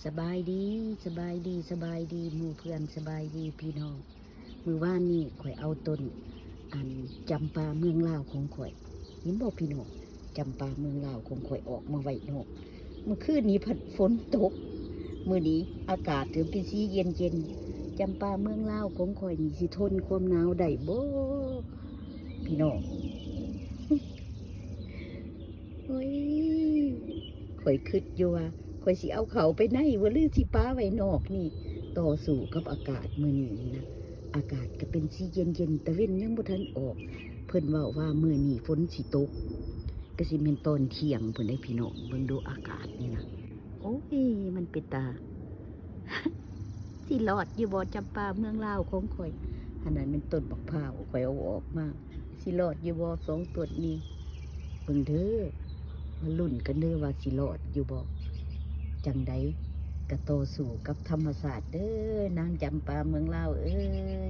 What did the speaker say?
ສະບາຍດີ ສະບາຍດີ ສະບາຍດີໝູ່ເພື່ອນ ສະບາຍດີພີ່ນ້ອງ. ມື້ວານນີ້ຂ້ອຍເອົາຕົ້ນ ອັນ ຈຳປາເມືອງລາວຂອງຂ້ອຍ ເຫັນບໍ່ພີ່ນ້ອງ? ຈຳປາເມືອງລາວຂອງຂ້ອຍອອກມາໄວ້ນອກ. ມື້ຄືນນີ້ພັດຝົນຕົກ, ມື້ນີ້ອາກາດຖືເປັນສີເຢັນໆ. ຈຳປາເມືອງລາວຂອງຂ້ອຍນີ້ຊິທົນຄວາມໜາວໄດ້ບໍ່ ພີ່ນ້ອງ? ໂອ້ຍ ຂ້ອຍຄິດຢູ່ວ່າ ຂ້ອຍຊິເອົາເຂົ້າໄປໃນບໍ່ ຫຼືຊິປະໄວ້ນອກນີ້. ຕໍ່ສູ້ກັບອາກາດມື້ນີ້ນະ, ອາກາດກໍເປັນສີເຢັນໆ ຕາເວັນຍັງບໍ່ທັນອອກ. ເພິ່ນເວົ້າວ່າມື້ນີ້ຝົນຊິຕົກ ກໍຊິແມ່ນຕອນທ່ຽງພຸ້ນເດ້ພີ່ນ້ອງ. ເບິ່ງດູອາກາດນີ້ນະ ໂອ້ຍ ມັນເປັນຕາ ຊິລອດຢູ່ບໍ່ ຈຳປາເມືອງລາວຂອງຂ້ອຍ? ອັນນັ້ນແມ່ນຕົ້ນບັກພ້າວ ຂ້ອຍເອົາອອກມາ ຊິລອດຢູ່ບໍ່ສອງຕົ້ນນີ້? ເບິ່ງເດີ ມາລຸ້ນກັນເດີວ່າຊິລອດຢູ່ບໍ່? ຈັ່ງໃດກໍຕໍ່ສູ້ກັບທຳມະຊາດເດີ ນາງຈຳປາເມືອງລາວເອີຍ.